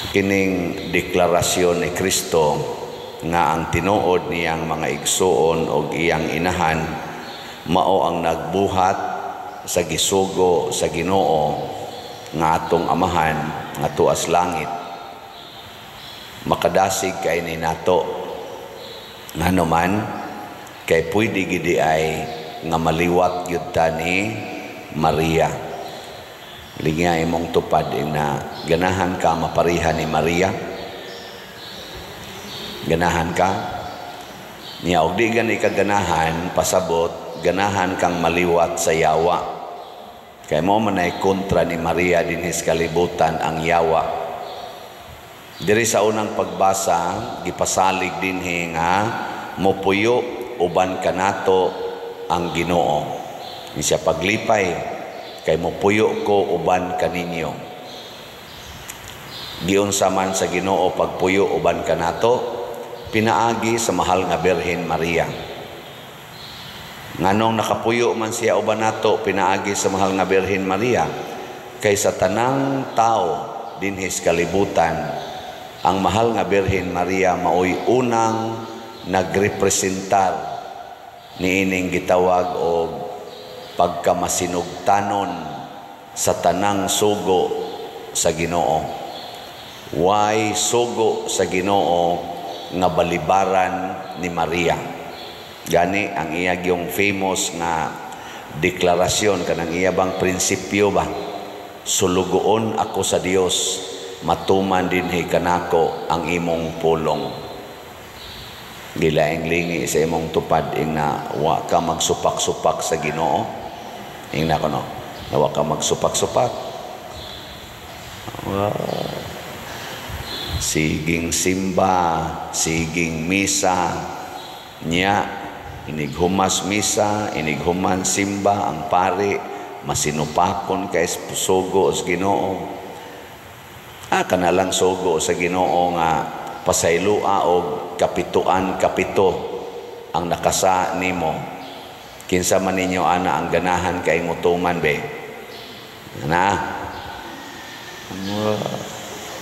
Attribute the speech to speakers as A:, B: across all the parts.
A: Kining deklarasyon ni Kristo nga ang tinuod niyang mga igsuon og iyang inahan mao ang nagbuhat sa gisugo sa Ginoo nga atong Amahan nga tuas langit, makadasig kay ni nato. Ngano man? Kay pwede gidi ay nga maliwat gyud ta ni Maria. Lingya imong tupad na ganahan ka mapariha ni Maria. Ganahan ka niya? Og di gani ka ganahan, pasabot ganahan kang maliwat sa yawa, kay mo man ay kontra ni Maria dinhi sa kalibutan, ang yawa. Diri sa unang pagbasa, gipasalig dinhi nga mopuyo uban kanato ang Ginoo. Siya, "Paglipay kay mopuyo ko uban kaninyo." Giunsa man sa Ginoo pagpuyo uban kanato? Pinaagi sa mahal nga Birhen Maria. Nganong nakapuyo man siya uban nato pinaagi sa mahal nga Birhen Maria? Kay sa tanang tao dinhi sa kalibutan, ang mahal nga Birhen Maria maoy unang nagrepresentar niining gitawag og pagkamasinugtanon sa tanang sugo sa Ginoo. Way sugo sa Ginoo nga balibaran ni Maria. Gani ang iya yung famous nga deklarasyon, kanang iya bang prinsipyo ba, "Sulugoon ako sa Dios, matuman dinhi kanako ang imong pulong." Gilaing lingi sa imong tupad ing na wa ka magsupak-supak sa Ginoo. Ing na kono, na wa ka magsupak-supak. Wow. Siging simba, siging misa, niya inighumas misa, inighuman simba, ang pari masinupakon kay sugo sa Ginoo. Ah, kana lang sugo sa Ginoo nga pasaylua og kapituan kapito ang nakasa nimo. Kinsa man ninyo ana ang ganahan kay ngutuman be? Na.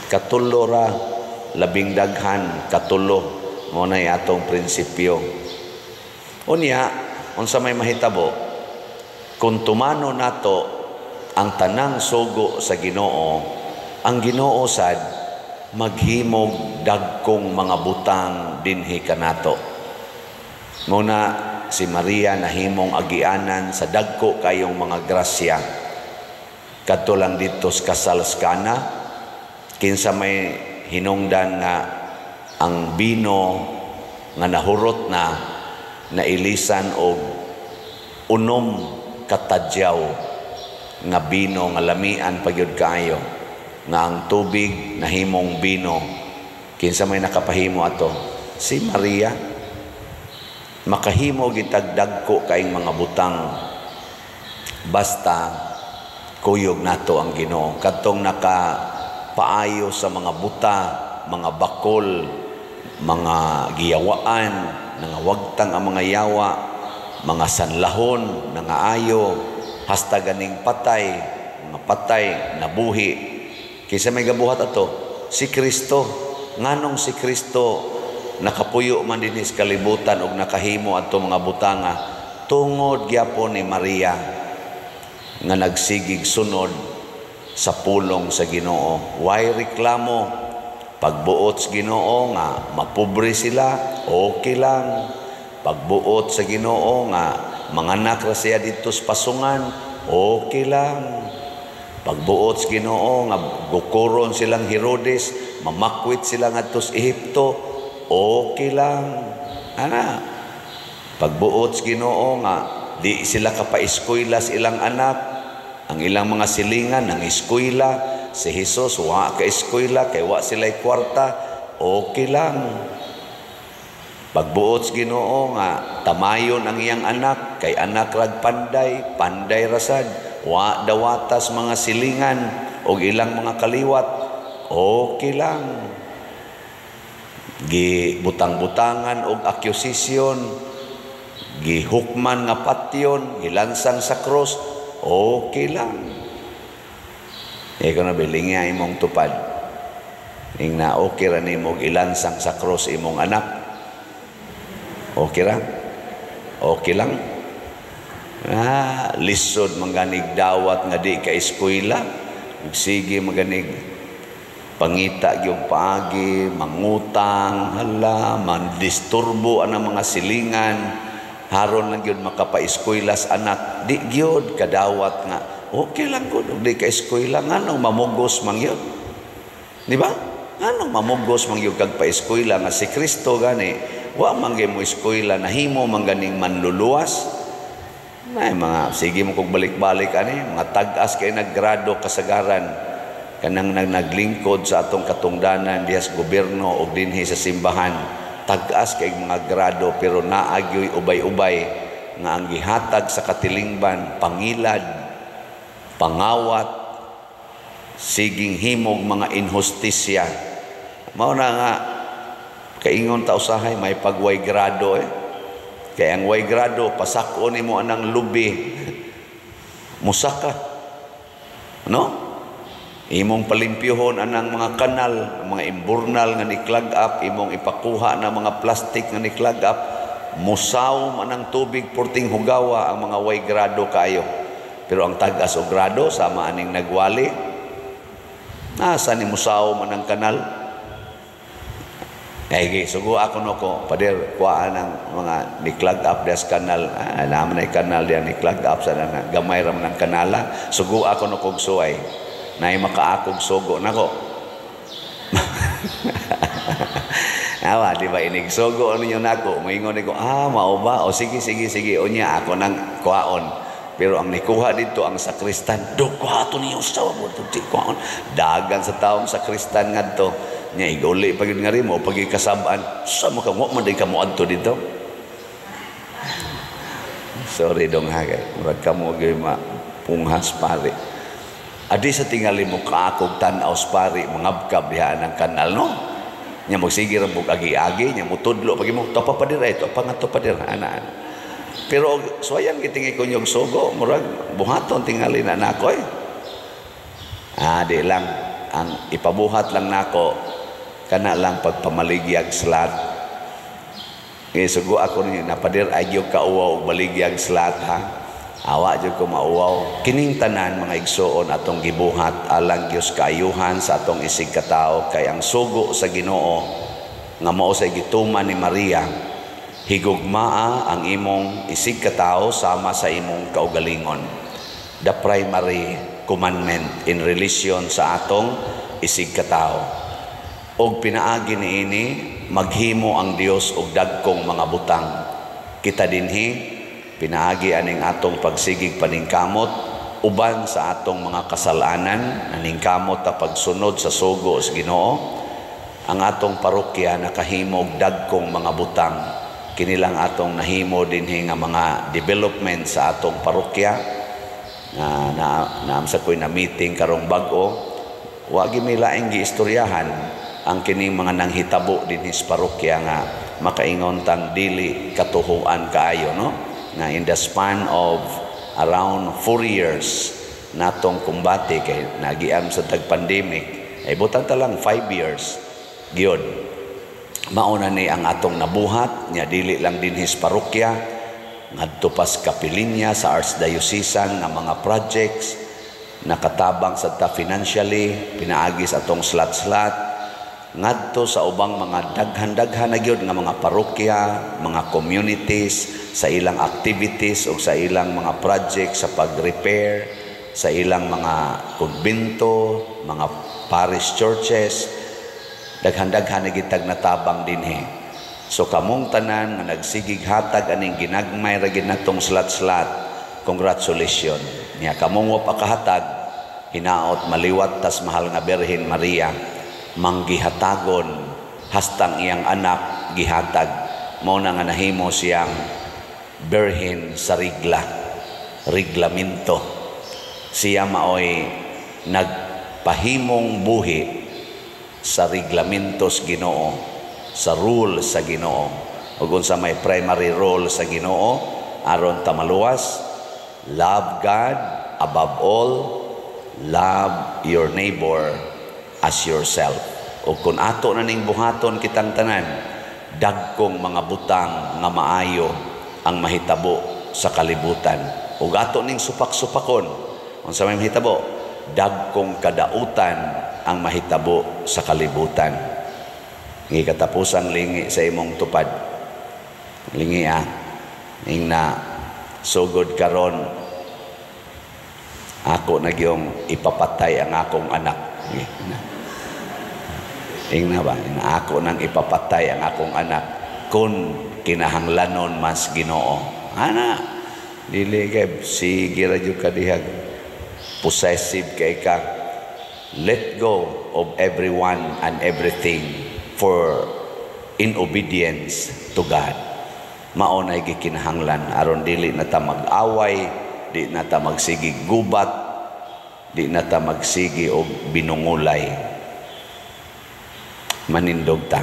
A: Katulo ra, labing daghan katulo mo na atong prinsipyo. Unya, unsa may mahitabo kung tumano nato ang tanang sugo sa Ginoo? Ang Ginoo sad maghimog dagkong mga butang dinhi kanato. Muna si Maria nahimong agianan sa dagko kayong mga grasya. Kadto lang didto sa kasal sa Kana, kinsa may hinungdan nga ang bino nga nahurot na nailisan og 6 katadyaw nga bino nga lamian pa gyud kaayo, nga ang tubig nahimong bino? Kinsa may nakapahimo ato? Si Maria. Makahimo gitag dagko kaayong mga butang basta kuyog nato ang Ginoo. Kadtong naka paayo sa mga buta, mga bakol, mga giyawaan, nangawagtang ang mga yawa, mga sanlahon, nangaayo, hasta ganing patay, mga patay, nabuhi. Kinsa may gabuhat ato? Si Kristo. Nganong si Kristo nakapuyo man dinhi sa kalibutan og nakahimo ato mga butanga? Tungod gyapon ni Maria nga nagsigig sunod sa pulong sa Ginoo. Way reklamo? Pagbuot sa Ginoo nga mapobre sila, okay lang. Pagbuot sa Ginoo nga manganak ra siya didto sa pasungan, okay lang. Pagbuot sa Ginoo nga gukoron silang Herodes, mamakwit sila ngadto sa Ehipto, okay lang. Ana. Pagbuot sa Ginoo nga di sila kapaeskwela sa ilang anak, ang ilang mga silingan ang eskwela, si Jesus wa ka eskwela kay wa sila'y kwarta, okay lang. Pagbuot sa Ginoo nga tamayon ang iyang anak kay anak rag panday, panday rasad, wa dawatas mga silingan og ilang mga kaliwat, okay lang. Gibutang-butangan og accusation, gihukman nga patyon, gilansang sa cross, okay lang. Ikaw na bilingya imong tupad. Ing na okay ra nimo ilansang sa cross imong anak. Okay ra? Okay lang. Ah, lisod manganig dawat nga di ka eskwela. Sige, maganig pangita gyud paagi, mangutang, hala, mandisturbo ang mga silingan. Haron lang gyud makapaeskwela sa anak. Di gyud kadawat nga okay lang gud di ka eskwela, nganong mamugos man gyud. Di ba? Nganong mamugos man gyud kag paeskwela nga si Kristo gani wa man gyud mo eskwela, nahimo man ganing manluluwas? Nay mga sige mo kog balik-balik ani mga tag-as kay naggrado kasagaran kanang naglingkod sa atong katungdanan diha sa gobyerno o dinhi sa simbahan, tag-as kay mga grado, pero naa gyoy ubay-ubay nga ang gihatag sa katilingban, pangilad, pangawat, siging himog mga inhustisya. Mao na nga kaingon ta usahay may pagway grado eh. Kay ang way grado, pasako nimo anang lubi, musaka, no? Imong palimpyuhon anang mga kanal, mga imburnal nga ni-clog up, imong ipakuha na mga plastic nga ni-clog up, musaw man ang tubig, purting hugawa ang mga way grado kaayo. Pero ang tag-as og grado, sama aning nagwali, nasa ni musaw man ang kanal. Ay, sugo ako no ko, pader, kuhaan ang mga ni-clog up des kanal, ah, naman ay kanal diyan ni-clog up sa na, gamay ra man ang kanala, sugo ako no kog suway. Nay makaakog sugo nako. Awa, di ba inig sugo ninyo nako, moingon ko, ah, mao ba? O sige, sige, sige, unya ako nang kuhaon. Pero ang nikuha dito ang sakristan, do kuhato niyo sa mo di kuhaon. Dagan sa taong sakristan ngadto. Nya iguli pa gyud nga rimo pagikasab-an. Sa mo ka mo man di ka mo adto dito. Sorry dong ha, kay murag kamo gyud mapunghas pare. Adi sa tingali mo kaakog tan-aw pare, mangabkab diha ang kanal, no? Nya magsige ra mo agi-agi, nya mutudlo pag mo topa pa dira, ito pa nga to pa dira, ana ana. Pero suwayan gitingi ko nyog sugo, murag buhaton tingali na nako eh. Ah, di lang ang ipabuhat lang nako kana lang pagpamaligyag slat. Eh, sugo ako ninyo napadir ay gyud kauwaw og baligyag slat ha. Awa jud ko mauwaw. Kining tanan mga igsuon atong gibuhat alang Dios kaayuhan sa atong isig katawo, kay ang sugo sa Ginoo nga mao sa gituman ni Maria, higugmaa ang imong isig katawo sama sa imong kaugalingon. The primary commandment in relation sa atong isig katawo. Og pinaagi niini maghimo ang Dios og dagkong mga butang. Kita dinhi pinaagi aning atong pagsigig paningkamot uban sa atong mga kasalanan, naningkamot ta pagsunod sa sugo sa Ginoo. Ang atong parokya nakahimo og dagkong mga butang. Kinilang atong nahimo dinhi nga mga development sa atong parokya. Na naamsa ko'y na meeting karong bag-o, wa gyud may laing giistoryahan ang kining mga nanghitabo dinhi sa parokya nga makaingon tang dili katuhuan kaayo, no? Nga in the span of around 4 years natong kumbate kay nagiam sa tag-pandemic, ay butan ta lang 5 years gyud. Mauna ni ang atong nabuhat nya dili lang dinhi sa parokya, ngadto pas kapilinya sa archdiocesan nga mga projects nakatabang sa ta financially pinaagi sa atong slat-slat ngadto sa ubang mga daghan-daghan na gyud nga mga parokya, mga communities sa ilang activities o sa ilang mga projects sa pag-repair sa ilang mga kumbento, mga parish churches, daghan-daghan na gitag natabang dinhi. So kamong tanan nga nagsigig hatag aning ginagmay ra gid natong slat-slat, congratulations. Nya kamong wa pa kahatag, hinaot maliwat tas mahal nga Birhen Maria, manggihatagon hastang iyang anak gihatag. Mao na nga nahimo siyang birhen sa rigla, reglamento. Siya maoy nagpahimong buhi sa reglamentos Ginoo, sa rule sa Ginoo. Ug unsa may primary role sa Ginoo aron ta maluwas? Love God above all, love your neighbor as yourself. O kung ato na ning buhaton kitang tanan, dagkong mga butang nga maayo ang mahitabo sa kalibutan. Ug ato ning supak-supakon, unsa may mahitabo? Dagkong kadautan ang mahitabo sa kalibutan. Ngi katapusang lingi sa imong tupad. Lingi ah. Ing na sugod karon, ako na gyung ipapatay ang akong anak. Ing na ba? Ing ako nang ipapatay ang akong anak kung kinahanglanon mas Ginoo. Ana, dili kay sige ra jud ka dihag possessive kay ka. Let go of everyone and everything for in obedience to God. Mao na gikinahanglan aron dili na ta mag-away, di na ta magsigi gubat, di na ta magsigi og binungulay. Manindog ta.